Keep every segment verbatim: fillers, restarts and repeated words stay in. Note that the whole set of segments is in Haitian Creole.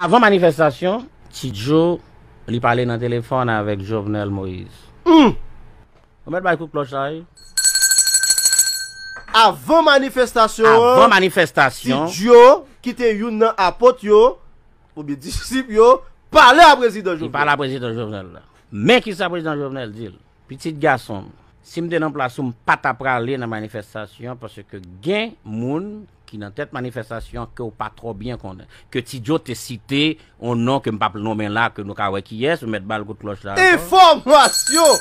Avan manifestasyon, Ti Djo, li pale nan telefòn avèk Jovenel Moïse. Hmm. Ou mèt bay kout klòch la, wi. Avan manifestasyon an, Avan manifestasyon, Ti Djo, ki te youn nan apot yo, oubyen disip yo, pale a prezidan Jovenel. Li pale a prezidan Jovenel la. Men ki sa prezidan Jovenel di l. Pitit gason m, si m te nan plas ou, m pa ta prale nan manifestasyon, paske gen moun ki nan tèt manifestasyon ke w pa twò byen konnen. Ke Ti Djo te site yon non ke m p ap nonmen la, ke nou ka wè kiyès, ou mèt ba l kout klòch la ankò. Enfòmasyon!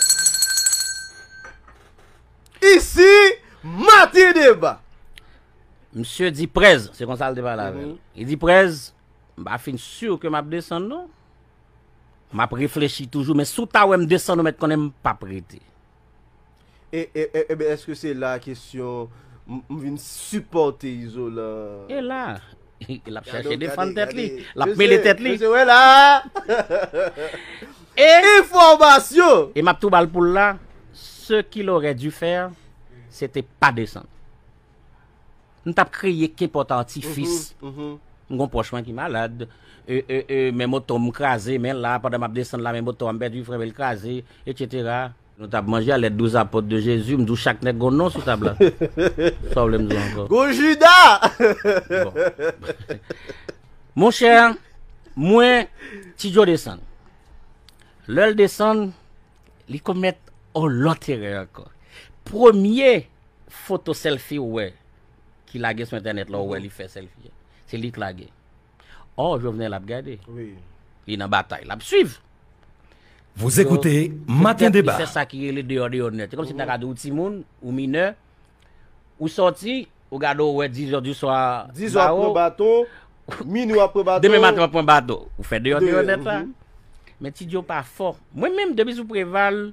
Isi, Maten Deba. Misye di prèz, se konsa l te pale avè l. Li di prèz, m pa fin si ke m ap desann non. M ap reflechi toujou, men si w ta wè m desann, ou mèt konnen m p ap rete. E, e, e, e ben, èske se la kesyon m, m vin sipòte Izolan? E la, l ap chache defann tèt li, l ap mele tèt li. Mesye, wè la! E, Enfòmasyon! E m ap tou ba l pou l la, ce qu'il aurait dû faire, se te pa desann. M t ap kreye kenpòt atifis. M gon pwòch mwen ki malad. E, e, e, men moto m kraze, men la, pandan m ap desann la, men moto a m pèdi fren, men l kraze, etsetera. Nou t ap manje a lèt douz apot de Jezi, m di w chak nèg gon non sou tab la. Sa w vle m di w ankò? Gon Jida! Bon. Monchè, mwen, Ti Djo desann. Lè l desann, li komèt on lòt erè ankò. Premye foto sèlfi ou wè ki lage sou entènèt la, ou wè li fè sèlfi a. Se li k lage. Ò, Jovenel ap gade. Li nan batay, l ap swiv. Vous écoutez Matin Débat. Fè sa ki rele deyò deyò nèt. Se kòmsi m ta ka di ou timoun, ou minè, ou sòti, ou gade ou wè dizè di swa. Dizè w ap pran baton, minwi w ap pran baton. Demen maten w ap pran baton. Ou fè deyò deyò nèt la. Men Ti Djo pa fò. Mwen menm, depi sou Preval,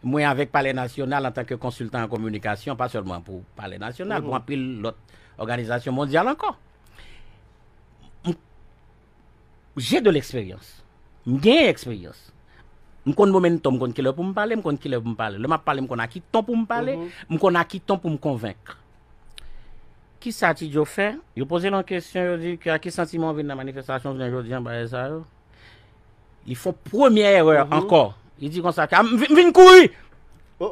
mwen avèk Palè Nasyonal antanke konsiltan an kominikasyon, pa sèlman pou Palè Nasyonal, pou anpil lòt òganizasyon mondyal ankò. M- J'ai de l'expérience. M genyen eksperyans. M konn momentum, m konn kilè pou m pale, m konn kilè pou m pale. Lè m ap pale, m konn a ki ton pou m pale, m konn a ki ton pou m konvenk. Kisa Ti Djo fè? Yo poze l yon kesyon, yo di ke a ki santiman w vin nan manifestasyon jounen jodi an, bagay sa yo? Li fè yon premye erè ankò. Li di konsa ke, "Ah, m vin, m vin kouri!"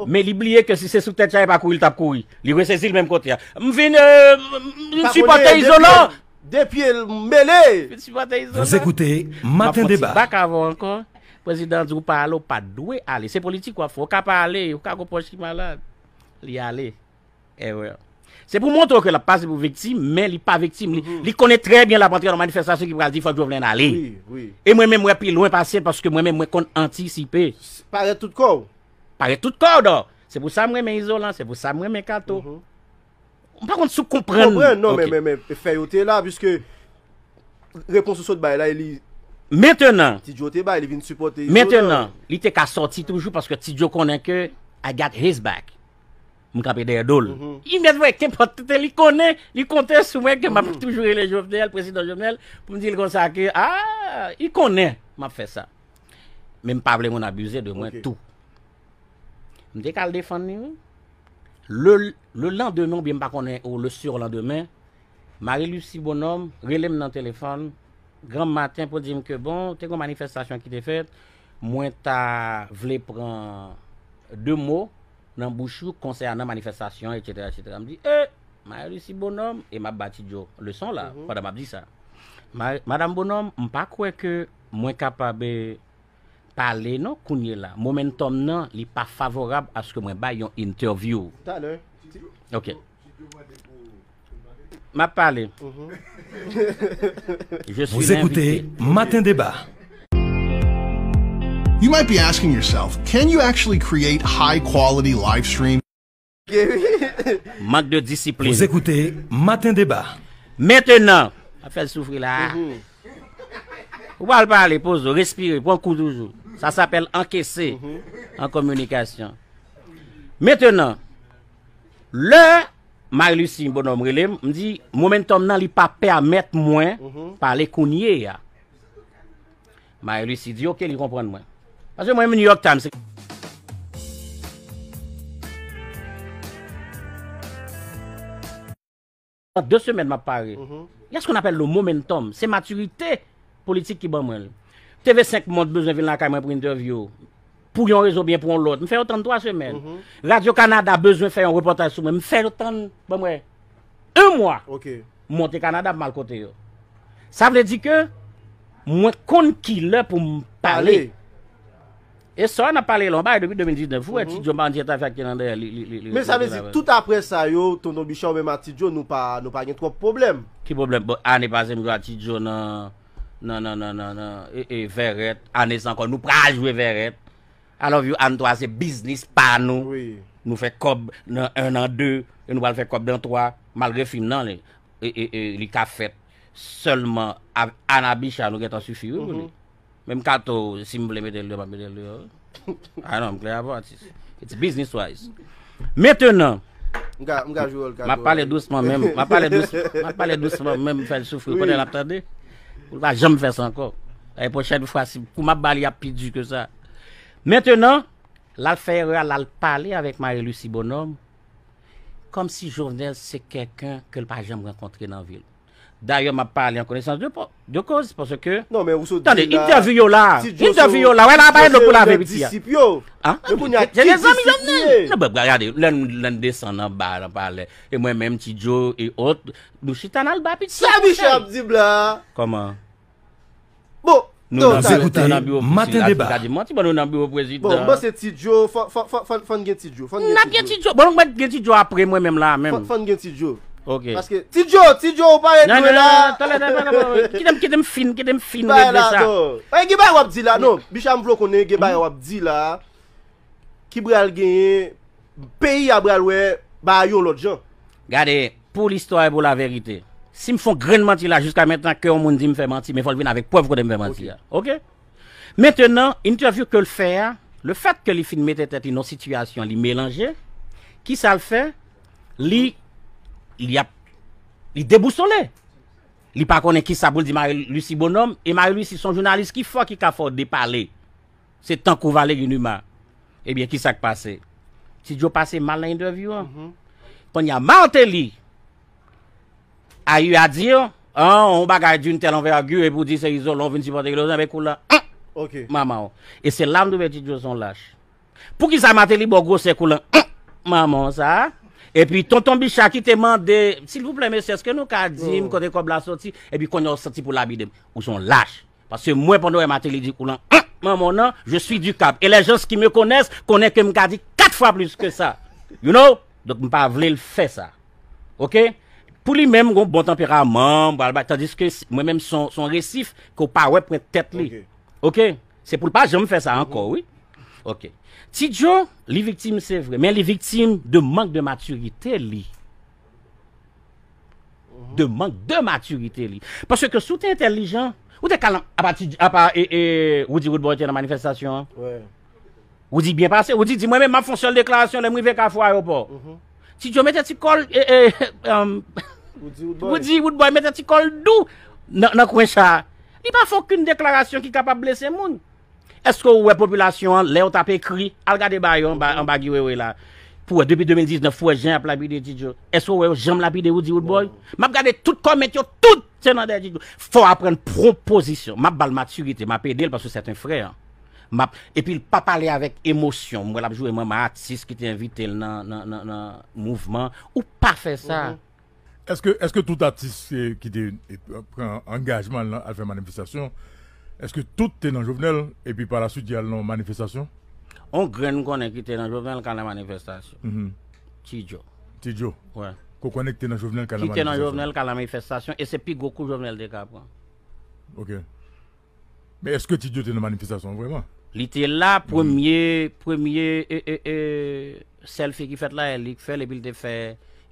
Men li bliye ke si se sou tèt chaje pa kouri, li t ap kouri. Li resezi l menm kote a. "M vin, euh, m, m vin sipòte Izolan!" De pye l mele! Vin sipòte Izolan. Vous écoutez Matin Débat. M ap fè yon ti bak avè w ankò. Prezidan an di w pa ale, w pa dwe ale. Se politik w ap fè. Ou ka pa ale, ou ka gon pwòch ki malad. Li ale. Erè. Se pou montre w ke l ap pase pou viktim, men li pa viktim. Li, li konnen trè byen l ap antre nan manifestasyon ki pral di fòk Jovenel ale. Wi, wi. E mwen menm, mwen pi lwen pase l paske mwen menm, mwen konn antisipe. Parèt tout kò w. Parèt tout kò w, dò. Se pou sa m renmen Izolan, se pou sa m renmen Kato. M pa konn si w konprann. Konprann, non, men, men, men, fè yo te la, piske repons ou sot bay la, e li. Mentenan. Ti Djo te bay, li vin sipòte Izolan. Mentenan, li te ka sòti toujou paske Ti Djo konnen ke I got his back. M kanpe dèyè do l. Li mèt voye kenpòt tete, li konnen, li konte sou mwen ke m ap toujou rele Jovenel, prezidan Jovenel, pou m di l konsa ke, ah, li konnen m ap fè sa. Men m pa vle moun abize de mwen tou. M te ka al defann li, wi. Le, le lendemain, oubyen m pa konnen, ou le surlendemain, Marie Lucie Bonhomme rele m nan telefòn, granm maten, pou di m ke, bon, te gon manifestasyon ki te fèt, mwen ta vle pran de mo nan bouch ou konsènan manifestasyon, etsetera, etsetera. M di, e, Marie Lucie Bonhomme, e m ap ba Ti Djo leson la, pandan m ap di sa. Ma-, Madam Bonhomme, m pa kwè ke mwen kapab, eh, pale non kounye la. Momentum nan, li pa favorab aske mwen bay yon interview. Talè. Ok. M ap pale. Je suis Vous écoutez l'invité. Matin Débat. You might be asking yourself, can you actually create high quality live stream? Mank de disiplin. Vous écoutez Matin Débat. Mentenan, ap fè l soufri la. Ou pral pale, poze w, respire, pran kou toujou. Sa s'appelle encaisser en communication. Mentenan, lè Marie Lucie Bonhomme rele m, m di, momentum nan li pa pèmèt mwen pale kounye a. Marie Lucie di, ok, li konprann mwen. Paske mwen menm New York Times, se Nan de semèn m ap pare. Il y a ce qu'on appelle le momentum. Se matirite Politik ki ban mwen l. T V senk Mond bezwen vin lakay mwen pou entèvyou. Pou yon rezon byen pou yon lòt. M fè yo tann twa semèn. Radyo Kanada bezwen fè yon repòtaj sou mwen. M fè yo tann, ban mwen, yon mwa. M monte Kanada, m al kote yo. Sa vle di ke mwen konn ki lè pou m pale. E sa n ap pale la, yon bagay depi de mil diznèf, ou wè, Ti Djo, m pa konn ki afè ki nan dèyè li, li, li, li, Men sa vle di, tout apre sa yo, Tonton Bicha ou menm a Ti Djo, nou pa, nou pa gen twòp pwoblèm. Ki pwoblèm? Bon, ane pase m jwe a Ti Djo nan, nan, nan, nan, nan, nan, e, e, Vèrèt. Ane sa ankò, nou pral jwe Vèrèt. I love you, Ann twa, se biznis pa nou. Nou fè kòb nan en an de, e nou pral fè kòb nan twa, malgre fim nan, li, e, e, e, li ka fèt sèlman a, Ann a Bicha, nou gentan sifi, wi, pou li. Menm Kato, si m vle mete l deyò, m ap mete l deyò. Ah non, m klè avè w, atis. It's business wise. Mentenan, m ap pale dousman menm, m ap pale dous, m ap pale dousman menm, m fè l soufri, kote l ap tande. Pou l pa janm fè sa ankò. Lane pwochèn fwa, si kou m ap ba li ap pi di ke sa. Mentenan, l al fè erè a, l al pale avèk Marie Lucie Bonhomme, kòmsi Jovenel se kèlken ke l pa janm rankontre nan vi l. Dayè, m ap pale an konesans de po-, de koz, paske, tande, entèvyou yo la, entèvyou yo la, wè la, pa gen dlo pou lave piti a. An? Men kounye a, se de zanmi Jovenel. Non, men gade, lè n, lè n desann anba nan palè, e mwen menm, Ti Djo e ot, nou chita n al ba piti a. Sa Bicha ap di m la? Kòman? Bon, nou nan biwo prezidan. Maten deba. Ou ka di manti, bon, nou nan biwo prezidan. Bon, mwen se Ti Djo, fò, fò, fò, fò, fò n gen Ti Djo, fò n gen Ti Djo. N ap gen Ti Djo. Bon, mwen gen Ti Djo apre mwen menm la menm. Fò, fò n gen Ti Djo. Ok. Paske Ti Djo, Ti Djo, ou pa ret vre la. Non, non, non, talè, talè, talè, talè. Kite m, kite m fin, kite m fin regle sa. Pa gen bagay w ap di la, non. Bicha, m vle w konnen gen bagay w ap di la. Ki pral genyen, peyi a pral wè bagay yon lòt jan. Gade, pou listwa e pou laverite, si m fè yon grenn manti la jiska mentnan, ke yon moun di m fè manti, men fò l vin avèk prèv kote m fè manti a. Ok? Mentnan, entèvyou ke l fè a, le fèt ke li fin mete tèt li nan sitiyasyon, li melanje, ki sa l fè? Li, li ap, li debousole. Li pa konnen ki sa pou l di Marie Lucie Bonhomme, e Marie Lucie se yon jounalis ki fò, ki ka fè w depale. Se tankou Valéry Numa. Ebyen, ki sa k pase? Ti Djo pase mal nan entèvyou an. Kounye a, Martelly a eu à dire, an, yon bagay d'une telle envergure, epi w di se Izolan, w vin sipòte Izolan, men kou la, manman w. E se la m twouve Ti Djo se yon lach. Poukisa Martelly ba w gwosè kou la, manman w sa? Epi Tonton Bicha ki te mande, silvouplè, mesye, èske nou ka di m kote kòb la soti? Epi kounye a w santi pou lapide m. Ou se yon lach. Paske mwen, pandan w wè Martelly di kou lan, manman w nan, je suis du Cap. Et les gens qui me connaissent konnen ke m ka di kat fwa plis ke sa. You know? Donk, m pa vle l fè sa. Ok? Pou li menm, gon bon tanperaman, bla, bla, tandis ke s-, mwen menm, se yon, se yon resif ke w pa wè pwent tèt li. Ok? Se pou l pa janm fè sa ankò, wi. Ok. Ti Djo, li viktim, se vre, men li viktim de mank de matirite li. De mank de matirite li. Paske si w te entèlijan, ou te ka lan, apa, ti, apa, e, e, Roody Roodboy te nan manifestasyon an. Roody byen pase. Roody di, mwen menm, m ap fè yon sèl deklarasyon lè m rive Kafou Ayewopò. Ti Djo mete ti kòl, e, e, um, Roody Roodboy mete ti kòl dou nan, nan kwen cha a. Li pa fè okenn deklarasyon ki kapab blese moun. Èske w wè popilasyon an, lè yo t ap ekri, al gade ba yo anba, anba Guy Wewe la, pou wè depi de mil diznèf, pou wè jan y ap lapide Ti Djo. Èske w wè yo janm lapide Roody Roodboy? M ap gade tout kòmèt yo, tout se nan dèyè Ti Djo. Fò w aprann pran pozisyon. M ap ba l matirite, m ap ede l paske c'est un frère. M ap, epi l pa pale avèk emosyon. M wè l ap joure manman atis ki te envite l nan, nan, nan, nan mouvman. Ou pa fè sa. Èske, èske tout atis, eh, ki te, eh, pran angajman l al fè manifestasyon, èske tout te nan Jovenel, epi pa la swit y al nan manifestasyon? On grenn m konnen ki te nan Jovenel ka nan manifestasyon. Ti Djo. Ti Djo. Wè. Ke w konnen ki te nan Jovenel ka nan manifestasyon? Ki te nan Jovenel ka nan manifestasyon, e se pi gwo kou Jovenel te ka pran. Ok. Men èske Ti Djo te nan manifestasyon an vrèman? Li te la, premye, premye, e, e, e, sèlfi ki fèt la, e li k fè l, epi l te fè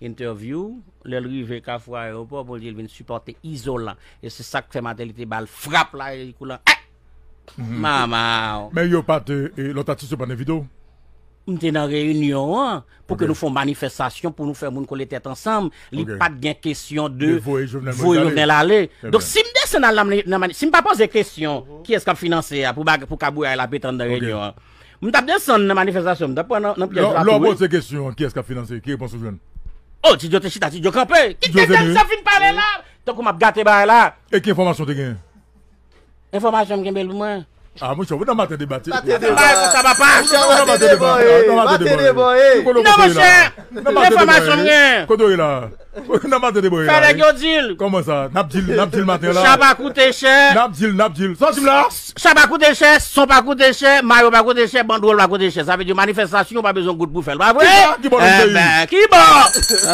entèvyou. Lè l rive Kafou Ayewopò, pou l di l vin sipòte Izolan. E se sa k fè Martelly te ba l frap la, e kou lan, eh! Manman w. Men yo pa te, e, lòt atis yo pa t envite w? M te nan reyinyon an pou ke nou fè yon manifestasyon, pou nou fè moun kole tèt ansanm. Li pa t gen kesyon de voye Jovenel ale. Donk, si m desann al nan, nan mani-, si m pa poze kesyon, kiyès k ap finanse a pou bag-, pou kabouya la pete anndan reyinyon an? M t ap desann nan manifestasyon, m t ap pran nan, nan pyèj la tou, wi. Lè w poze kesyon, kiyès k ap finanse? Ki repons ou jwenn? Oh, Ti Djo te chita, Ti Djo kanpe. Kite m sa fin pale la. Tankou m ap gate bagay la. E ki enfòmasyon w te genyen? Enfòmasyon m kenbe l pou mwen. Ah, monchè, ou nan maten deba. Maten deba. Bagay konsa, papa. Ou nan maten deba. Ou nan maten deba. Ou konnen kote w ye la. Nan maten deba. Enfòmasyon m gen. Kote w ye la. Ou nan maten deba w ye la. Fè nèg yo di l. Kòman sa? N ap di l, n ap di l maten la. Cha pa koute chè. N ap di l, n ap di l. Sa w di m la? Cha pa koute chè, son pa koute chè, mayo pa koute chè, bandwòl pa koute chè. Sa vle di manifestasyon pa bezwen goud pou fè l, pa vre? Ki bò nan peyi? Enben, ki bò?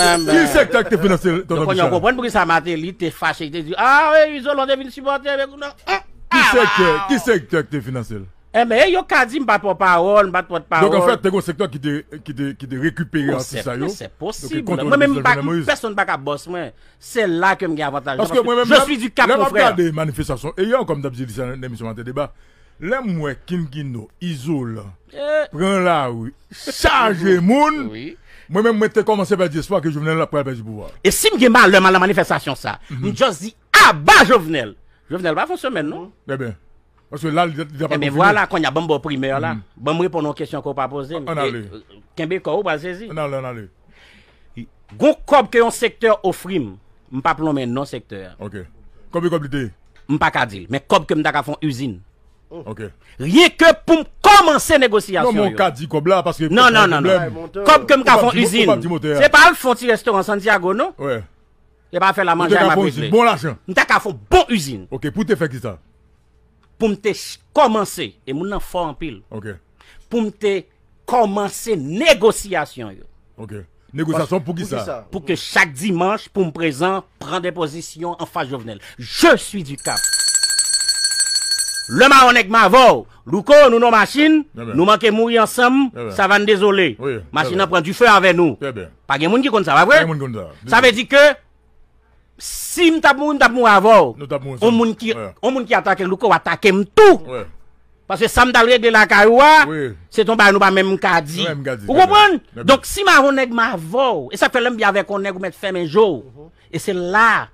Enben. Ki sektè ki te finanse l, tonton Michel? Donk, kounye a w konprann poukisa Martelly te fache, te di, ah, wi, Izolan te vin sipòte, men kounye a. Ki sektè, ki sektè ki te finanse l? Enben, e yo ka di m pa pòt pawòl, m pa t pòt pawòl. Donk, anfèt, te gen yon sektè ki te, ki te, ki te rekipere atis sa yo. Konsèp, konsèp posib. Mwen menm, m pa, pèsonn pa ka bòs mwen. Se la ke m gen avantaj. Paske mwen menm, je suis du Cap, mon frère. Lè m ap gade manifestasyon, e yè ankò m t ap di li sa nan emisyon Maten Deba, lè m wè Kinkino, Izolan, pran lari, chaje moun, mwen menm, mwen te kòmanse pèdi espwa ke Jovenel ap pral pèdi pouvwa. E si m gen malè m al nan manifestasyon sa, m just di, aba Jovenel! Jovenel pa fè yon semèn, non? Ebyen. Paske la, li, li ta pa konfime. Ebyen, vwala, kounye a, ban m ba w primè la. Ban m reponn yon kesyon ke w pa poze m. Ann ale. E, kenbe kò w, ou pral sezi. Ann ale, ann ale. Gon kòb ke yon sektè ofri m, m p ap lonmen non sektè a. Ok. Konbyen kòb li te ye? M pa ka di l, men kòb ke m ta ka fè yon izin. Ok. Ryen ke pou m kòmanse negosyasyon yo. Non, men w ka di kòb la, paske... Non, non, non, non. Kòb ke m ka fè yon izin. Se pa al fè yon ti restoran Santiago, non? Wi. E pa fè la manje a m ap regle. Bon lajan. M ta ka fè yon bon izin. Ok, pou te fè ki sa? Pou m te ch-, kòmanse, e moun nan fò anpil. Ok. Pou m te kòmanse negosyasyon yo. Ok. Negosyasyon pou ki sa? Pou ke chak dimanch, pou m prezan, pran de pozisyon anfas Jovenel. Je suis du Cap. Lè m a yon nèg m avè w, Louko, nou nan machin, nou manke mouri ansanm, Savann dezole. Machin nan pran dife avè nou. Pa gen moun ki konn sa, pa vre? Sa vle di ke si m t ap mouri, m t ap mouri avè w. On moun ki, on moun ki atake Louko atake m tou. Paske sa m t al regle lakay ou a, se t on bagay nou pa menm ka di. Ou konprann? Donk, si m avè on nèg, m avè w. E sa k fè lè m byen avèk on nèg, ou mèt fèmen je w. E se la,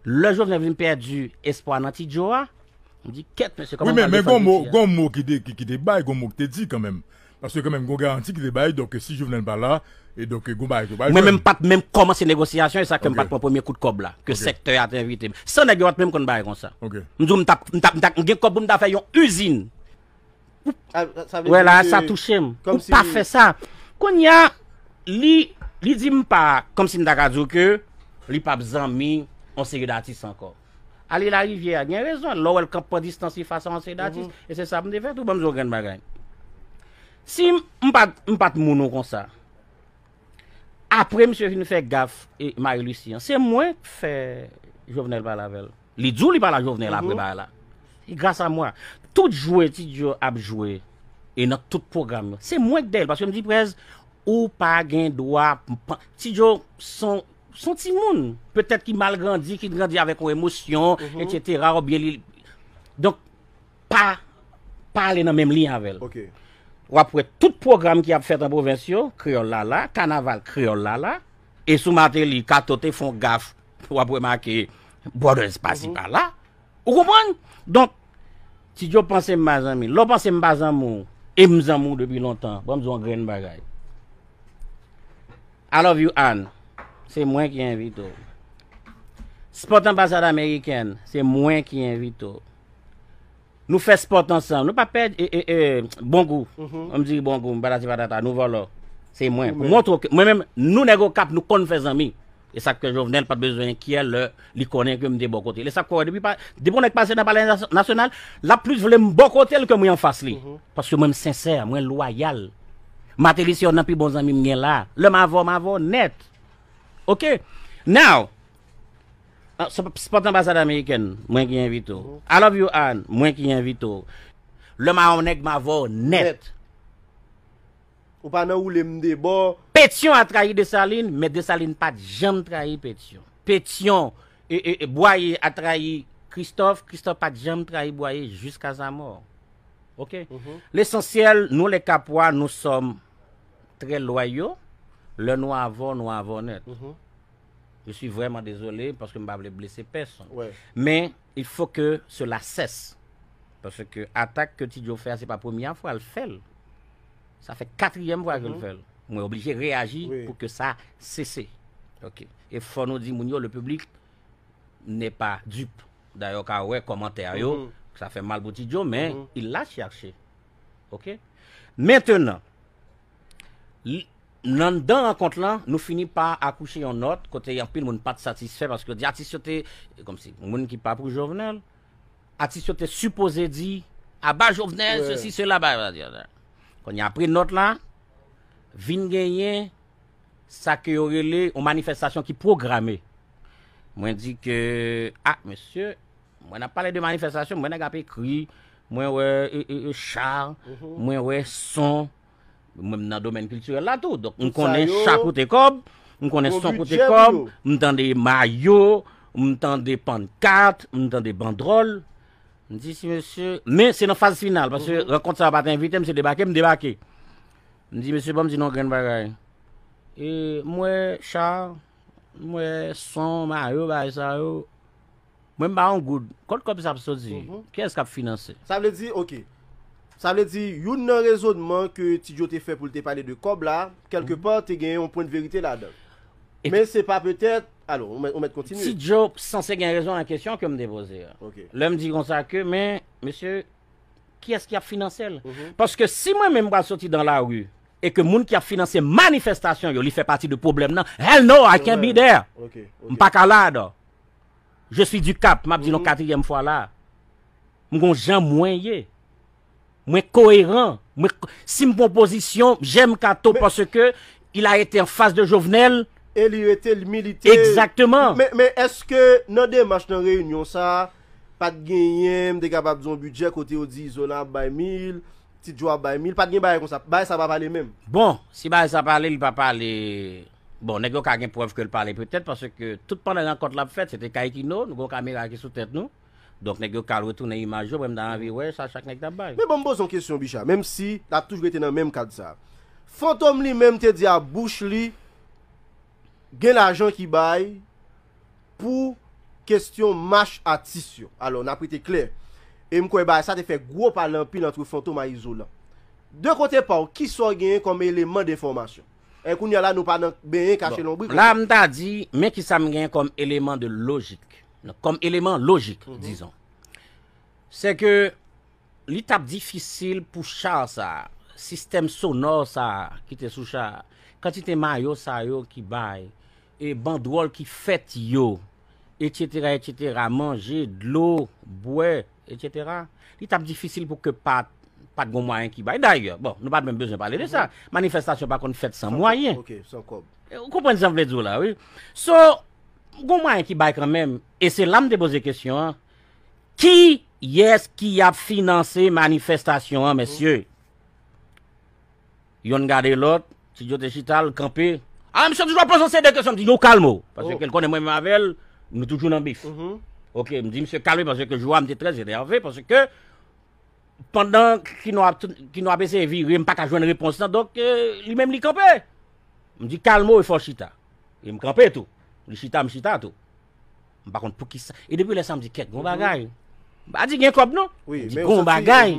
lè Jovenel vin pèdi espwa nan Ti Djo a, m di, kèt, mesye, kòman m pral defann piti a? Wi, men, men gon mo, gon mo ki te, ki, ki te bay, gon mo ki te di kanmenm. Paske kanmenm, gon garanti ki te bay, donk si Jovenel pa la, e donk gon bagay ke bay. Mwen menm, m pa t menm kòmanse negosyasyon, e sa ke m pa t pran premye kout kòb la, ke sektè a te envite m. San nèg yo pa t menm konn bagay konsa. M di w, m t ap, m t ap, m t ap, m gen kòb pou m ta fè yon izin. Wè la, sa touche m. Ou pa fè sa. Kounye a, li, li di m pa, kòmsi m ta ka di w ke li p ap zanmi on seri d atis ankò. Ale Larivyè a gen rezon. Lè w wè l k ap pran distans li fas a yon seri d atis, e se sa m te fè tou, ban m di w yon grenn bagay. Si m, m pa t, m pa t moun ou konsa, apre misye fin fè gaf e Marie Lucie an, se mwen k fè Jovenel pale avè l. Li di w li pale a Jovenel apre bagay la. E gras a mwen. Tout jwe Ti Djo ap jwe, e nan tout pwogram yo, se mwen k dèyè l, paske m di Prez, ou pa gen dwa, Ti Djo son, son timoun, petèt ki mal grandi, ki grandi avèk yon emosyon, etsetera, oubyen li, donk, pa, pa ale nan menm liy avè l. W ap wè tout pwogram ki ap fèt an pwovens yo, kreyòl la la, kanaval kreyòl la la, e sou Martelly, Kato te fè yon gaf, w ap remake Brothers pasi pala. Ou konprann? Donk, Ti Djo panse m pa zanmi. Lè w panse m pa zanmi w, e m zanmi w depi lontan, ban m di w yon grenn bagay. I love you, Anne. Se mwen ki envite w. Spòt anbasad amerikèn, se mwen ki envite w. Nou fè spòt ansanm. Nou pa pèdi, e, e, e, bon gou. An m di bon gou, m patati patata, nou vòlò. Se mwen. Pou montre w ke mwen menm, nou nèg Okap, nou konn fè zanmi. E sa k fè Jovenel pa t bezwen enkyè lè li konnen ke m te bò kote l. E sa k fè w wè depi pa, depi yon nèg pase nan Palè Nas-, Nasyonal, l ap plis vle m bò kote l ke mwen anfas li. Paske mwen m sensè, mwen lwayal. Martelly se yonn nan pi bon zanmi m gen la. Lè m avè w, m avè w nèt. Ok? Now, ah, se, se pa t anbasad amerikèn, mwen ki envite w. I love you, Anne, mwen ki envite w. Lè m a yon nèg, m avè w nèt. Ou pa nan woule m debò. Petyon a trayi Desalin, men Desalin pa t janm trayi Petyon. Petyon, e, e, e, Bwaye a trayi Kristòf, Kristòf pa t janm trayi Bwaye jiska sa mò. Ok? Lesansyèl, nou le Kapwa, nou sòm trè lwayo. Lè nou avè w, nou avè w nèt. Je suis vraiment désolé, paske m pa vle blese pèsonn. Men, il faut que cela cesse. Paske atak ke Ti Djo fè a, se pa premye fwa l fè l. Sa fè katriyèm fwa ke l fè l. Mwen oblije reyaji pou ke sa sese. Ok. E fò nou di moun yo, le public n'est pas dupe. Dayè, w ka wè kòmantè yo, Sa fè mal pou Ti Djo, men il l'a cherché. Oke? Mentenan, l- nan dan rankont lan, nou fini pa akouche yon nòt kote anpil moun pa t satisfè paske yo di atis yo te, kòmsi, moun ki pa pou Jovenel, atis yo te sipoze di, aba Jovenel, sesi, sela, ba, ba, ba, ba. Kounye a, apre nòt la, vin genyen sa ke yo rele yon manifestasyon ki pwograme. Mwen di ke, a, mesye, mwen ap pale de manifestasyon, mwen nèg ap ekri, mwen wè e, e, e, cha, mwen wè son, mwen m nan domèn kiltirèl la tou. Donk, m konnen cha koute kòb, m konnen son koute kòb, m tande mayo, m tande pannkat, m tande bandwòl. M di, si mesye, men se nan faz final, paske rankont sa yo pa t envite m, se debake, m debake. M di, mesye, ban m di nou yon grenn bagay. E, m wè cha, m wè son, mayo, bagay sa yo. Mwen m pa yon goud. Kot kòb sa ap soti? Kiyès k ap finanse? Sa vle di, oke. Sa vle di, youn nan rezonman ke Ti Djo te fè pou l te pale de kòb la, kèlke pa, te gen yon pwen de verite ladan. Men se pa petèt, alò, ou mèt, ou mèt kontinye. Ti Djo sanse gen rezon nan kesyon ke m te poze a. Lè m di konsa ke, men, mesye, kiyès ki ap finanse l? Paske si mwen menm m pral soti dan lari e ke moun ki ap finanse manifestasyon yo, li fè pati de pwoblèm nan, hell no, I can't be there. M pa ka ladan. Je suis du Cap, m ap di l yon katriyèm fwa la. M gon jan mwen ye. Mwen koeran. Mwen, si m pran pozisyon, j'aime Kato paske il a été en face de Jovenel. E li rete, li milite. Egzakteman. Men, men èske nan demach nan reyinyon sa a, pa t genyen, m te kapab di yon bidjè kote yo di Izolan ap bay mil, Ti Djo ap bay mil, pa t gen bagay konsa. Bagay sa pa pale menm. Bon, si bagay sa pale, li pa pale. Bon, nèg yo ka gen prèv ke l pale petèt, paske tout pandan rankont la ap fèt, se te kay Kino, nou gon kamera ki sou tèt nou. Donk, nèg yo ka al retounen imaj yo, mwen m ta anvi wè sa chak nèg t ap bay. Men bon, m poze yon kesyon, Bicha, menm si l ap toujou rete nan menm kad sa. Fantom li menm te di a bouch li, gen lajan ki bay pou kesyon mach atis yo. Alò, n ap rete klè. E m kwè bagay sa te fè gwo pale anpil ant Fantom a Izolan. De kote pa w, kisa w genyen kòm eleman de enfòmasyon? E kounye a la, nou pa nan benyen kache lonbrik ankò. La, m ta di, men kisa m genyen kòm eleman de lojik. Kòm eleman lojik, dizon. Se ke li t ap difisil pou cha sa, sistèm sonò sa ki te sou cha, kantite mayo sa yo ki bay, e bandwòl ki fèt yo, etsetera, etsetera, manje, dlo, bwè, etsetera, li t ap difisil pou ke pa, pa t gon mwayen ki bay. Dayè, bon, nou pa t menm bezwen pale de sa. Manifestasyon pa konn fèt san mwayen. Ou konprann sa m vle di w la, wi. So, gon mwayen ki bay kanmenm. E se la m te poze kesyon an. Kiyès ki ap finanse manifestasyon an, mesye? Yonn gade lòt, Ti Djo te chita, l kanpe. A, misye toujou ap poze yon seri de kesyon. M di, yo, kalme w. Paske l konnen mwen menm avè l, nou toujou nan bif. Oke, m di, misye, kalme, paske jou a, m te trè enève, paske pandan Kino ap, Kino ap eseye vire, m pa ka jwenn repons lan. Donk, eh, li menm, li kanpe. M di, kalme w, e fò w chita. E m kanpe tou. Li chita, m chita tou. M pa konn poukisa. E depi lè sa, m di, kèt, gon bagay. M pa di gen kòb, non. M di, gon bagay.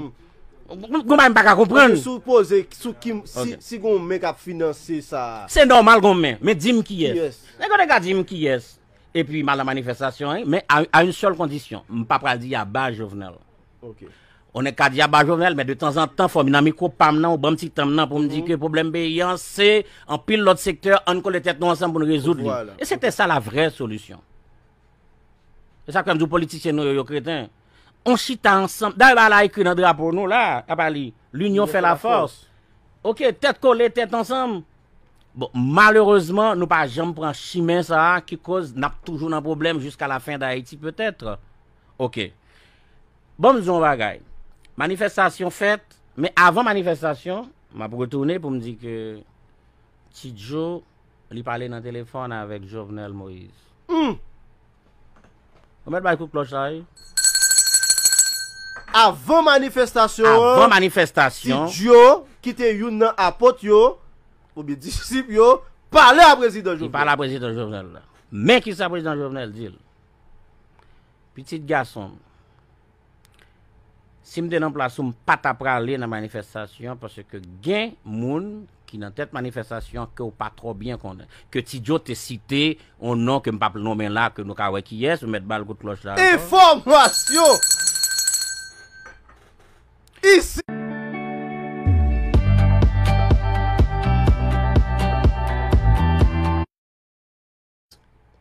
Gon bagay m pa ka konprann. Si w poze, sou ki, si, si gon men k ap finanse sa. Se nòmal gon men, men di m kiyès. Nèg yo te ka di m kiyès. Epi m al nan manifestasyon an, men a, a yon sèl kondisyon. M pa pral di aba Jovenel. Yon nèg ka di aba Jovenel, men de tanzantan, fò m nan mikwo pa m nan, ou ban m ti tan m nan pou m di ke pwoblèm peyi an, se anpil lòt sektè, ann kole tèt nou ansanm pou n rezoud li. E se te sa la vrè solisyon. E sa k fè m di w politisyen nou yo, yo kreten. On chita ansanm. Dayè, bagay la ekri nan drapo nou la, apa li, l'union fait la force. Oke, tèt kole, tèt ansanm. Bon, malerezman, nou pa janm pran chimen sa a ki koz n ap toujou nan pwoblèm jiska la fen d'Ayiti, petèt. Oke. Bon, m di w yon bagay. Manifestasyon fèt, men avan manifestasyon, m ap retounen pou m di ke Ti Djo, li pale nan telefòn avèk Jovenel Moïse. Ou mèt bay kout klòch la, wi. Avan manifestasyon an, avan manifestasyon, Ti Djo, ki te youn nan apot yo, oubyen disip yo, pale a prezidan Jovenel. Li pale a prezidan Jovenel la. Men kisa prezidan Jovenel di l. Pitit gason m, si m te nan plas ou, m pa ta prale nan manifestasyon an, paske gen moun ki nan tèt manifestasyon an ke w pa twò byen konnen. Ke Ti Djo te site yon non ke m p ap nonmen la, ke nou ka wè kiyès, ou mèt ba l kout klòch la ankò. Enfòmasyon! Isi.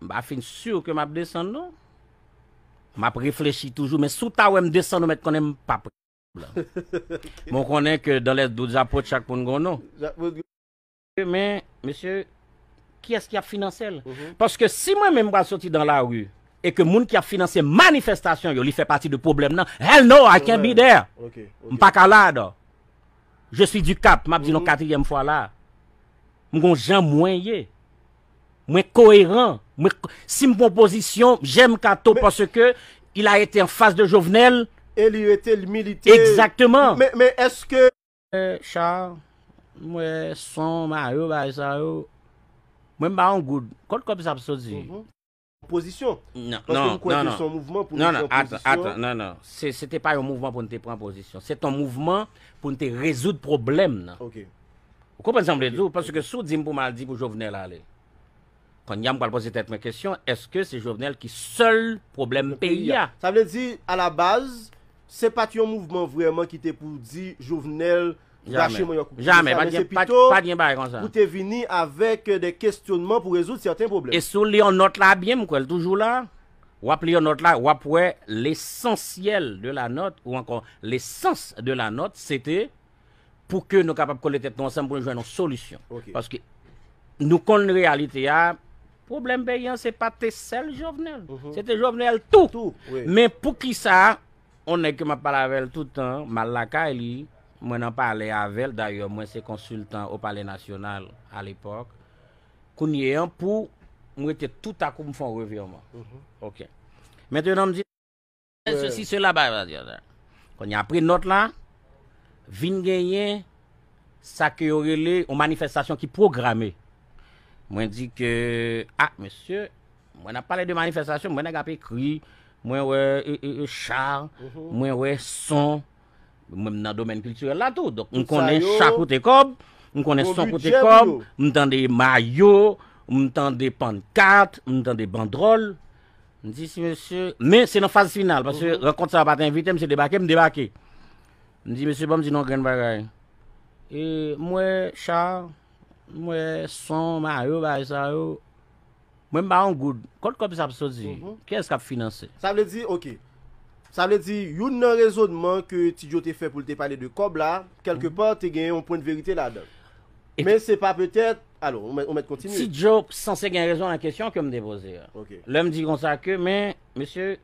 M pa fin si ke m ap desann non. M ap reflechi toujou, men si w ta wè m desann, ou mèt konnen m p ap. Mwen konnen ke dans les doutes, apot chak moun gon non. Men, mesye, kiyès ki ap finanse l? Paske si mwen menm m pral soti dans la rue e ke moun ki ap finanse manifestasyon yo, li fè pati de pwoblèm nan, hell no, I can't be there. M pa ka ladan. Je suis du Cap, m ap di nou katriyèm fwa la. M gon jan mwen ye. Mwen koeran. Mwen, si m pran pozisyon, j'aime Kato paske il a été en face de Jovenel. E li rete, li milite. Exactement. Men, men èske Char, mwen son, mayo, bagay sa yo. Mwen m pa yon goud. Kot kòb sa ap soti? Pozisyon. Non, paske m kwè ke se yon mouvman pou nou pran pozisyon. Non, non, non, non. Se te pa yon mouvman pou nou te pran pozisyon. Se te yon mouvman pou nou te rezoud pwoblèm nan. Ou konprann sa m vle di w? Paske si w di m pou m al di pou Jovenel ale. Kounye a m pral poze tèt mwen kesyon, èske se Jovenel ki sèl pwoblèm peyi a? Sa vle di, alabaz, se pa t yon mouvman vrèman ki te pou di Jovenel rache mannyòk ou kite sa, men se pito pou te vini avèk de kesyonman pou rezoud sèten pwoblèm. E si w li yon nòt la byen, m kwè l toujou la, w ap li yon nòt la, w ap wè lesansyèl de la nòt ou ankò lesans de la nòt, se te pou ke nou kapab kole tèt nou ansanm pou nou jwenn yon solisyon. Paske nou konn reyalite a, pwoblèm peyi an se pa te sèl Jovenel. Se te Jovenel tou. Men poukisa yon nèg ke m ap pale avè l tout tan, m al lakay li, mwen nan palè avè l, dayè mwen se konsiltan o Palè Nasyonal alepòk, kounye an pou m rete toutakou m fè yon revirman. Oke. Mentenan m di sesi sela bagay. Kounye a apre nòt la vin genyen sa ke yo rele yon manifestasyon ki pwograme. Mwen di ke, a mesye, mwen ap pale de manifestasyon, mwen nèg ap ekri, mwen wè e, e, e, cha, mwen wè son, mwen m nan domèn kiltirèl la tou. Donk m konnen cha koute kòb, m konnen son koute kòb, m tande mayo, m tande pannkat, m tande bandwòl. M di si mesye, men se nan faz final, paske rankont sa yo pa t envite m, se debake m debake. M di mesye, ban m di nou yon grenn bagay. E m wè cha, m wè son, mayo, bagay sa yo. Mwen m pa yon goud. Kot kòb sa ap soti? Kiyès k ap finanse? Sa vle di, oke. Sa vle di, youn nan rezònman ke Ti Djo te fè pou l te pale de kòb la, kèlkepa, te gen yon pwen de verite ladan l. Men se pa petèt, alò, ou mèt, ou mèt kontinye. Ti Djo sanse gen rezon nan kesyon ke m te poze a. Lè m di konsa ke, men, mesye,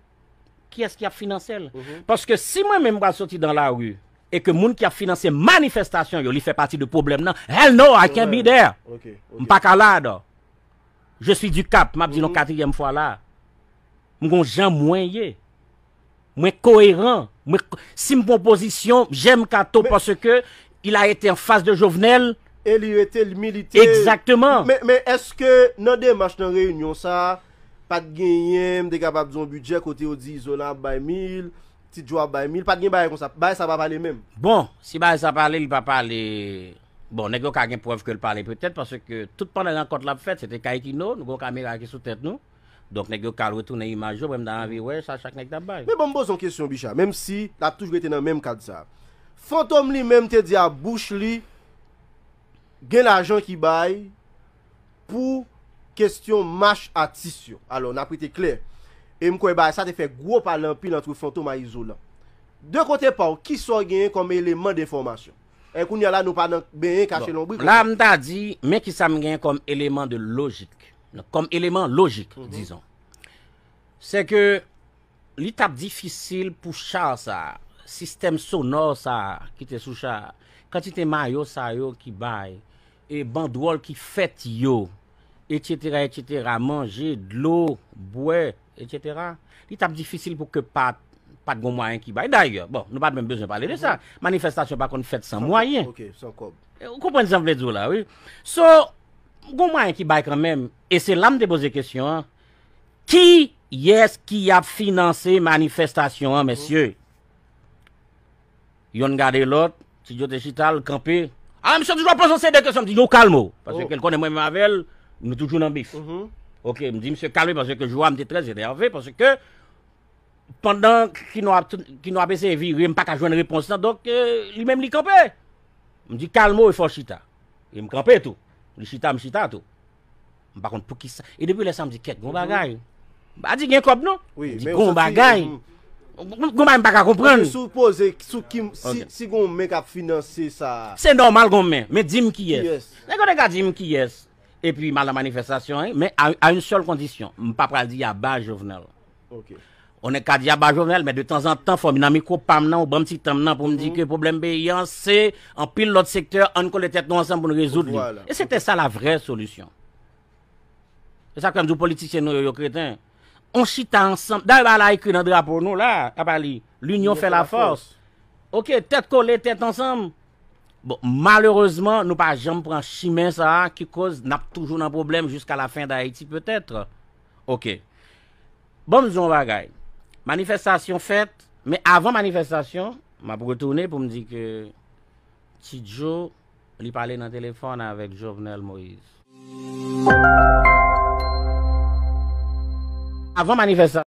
kiyès ki ap finanse l? Paske si mwen menm m pral soti dans la rue e ke moun ki ap finanse manifestasyon yo, li fè pati de pwoblèm nan, hell no, I can't be there. M pa ka ladan. Je suis du Cap, m ap di nou katriyèm fwa la. M gon jan mwen ye. Mwen koeran. Mwen, si m pran pozisyon, j'aime Kato paske il a été en face de Jovenel. E li rete, li milite. Egzakteman. Men, men èske nan demach nan reyinyon sa a, pa t genyen, m te kapab di yon bidjè kote yo di Izolan ap bay mil, Ti Djo ap bay mil, pa t gen bagay konsa. Bagay sa pa pale menm. Bon, si bagay sa pale, li pa pale. Bon, nèg yo ka gen prèv ke l pale petèt, paske tout pandan rankont la ap fèt, se te kay Kino, nou gen yon kamera ki sou tèt nou. Donk, nèg yo ka al retounen imaj yo, mwen m ta anvi wè sa chak nèg t ap bay. Men ban m poze w kesyon, Bicha, menm si l ap toujou rete nan menm kad sa a. Fantom li menm te di a bouch li, gen lajan ki bay pou kesyon mach atis yo. Alò, n ap rete klè. E m kwè bagay sa te fè gwo pale anpil ant Fantom a Izolan. De kote pa w, kisa w genyen kòm eleman denfòmasyon? E kounye a la, nou pa nan benyen kache lonbrik ankò. La, m ta di, men kisa m genyen kòm eleman de lojik. Kòm eleman lojik, dizon. Se ke li t ap difisil pou cha sa, sistèm sonò sa ki te sou cha, kantite mayo sa yo ki bay, e bandwòl ki fèt yo, etsetera, etsetera, manje, dlo, bwè, etsetera, li t ap difisil pou ke pa, pa t gon mwayen ki bay. Dayè, bon, nou pa t menm bezwen pale de sa. Manifestasyon pa konn fèt san mwayen. Ou konprann sa m vle di w la, wi. So, gon mwayen ki bay kanmenm. E se la m te poze kesyon an. Kiyès ki ap finanse manifestasyon an, mesye? Yonn gade lòt, Ti Djo te chita, l kanpe. A, misye toujou ap poze yon seri de kesyon. M di, yo, kalme w. Paske l konnen mwen menm avè l, nou toujou nan bif. Oke, m di misye kalme paske jou a m te trè enève paske Pandan Kino ap, Kino ap eseye vire, m pa ka jwenn repons lan, donk, eh, li menm li kanpe. M di, "Kalme w, e fò w chita." E m kanpe tou. Li chita, m chita tou. M pa konn poukisa. E depi lè sa, m di, "Kèt, gon bagay." M pa di gen kòb, non. M di, "Gon bagay." Gon bagay m pa ka konprann. Si w poze, sou ki, si, si gon men k ap finanse sa. Se nòmal gon men, men di m kiyès. Nèg yo te ka di m kiyès. Epi m al nan manifestasyon an, men a, a yon sèl kondisyon. M pa pral di aba Jovenel. On nèg ka di aba Jovenel, men de tanzantan, fò m nan mikwo pa m nan, ou ban m ti tan m nan pou m di ke pwoblèm peyi an, se anpil lòt sektè, ann kole tèt nou ansanm pou n rezoud li. E se te sa la vrè solisyon. E sa k fè m di w politisyen nou yo, yo kreten. On chita ansanm. Dayè, bagay la ekri nan drapo nou la, apa li, "L'union fait la force." Ok, tèt kole, tèt ansanm. Bon, malerezman, nou pa janm pran chimen sa a ki koz n ap toujou nan pwoblèm jiska la fen d Ayiti, petèt. Ok. Bon, m di yon bagay. Manifestasyon fèt, men avan manifestasyon, m ap retounen pou m di ke Ti Joe, li pale nan telefòn avèk Jovenel Moïse. Avan manifestasyon,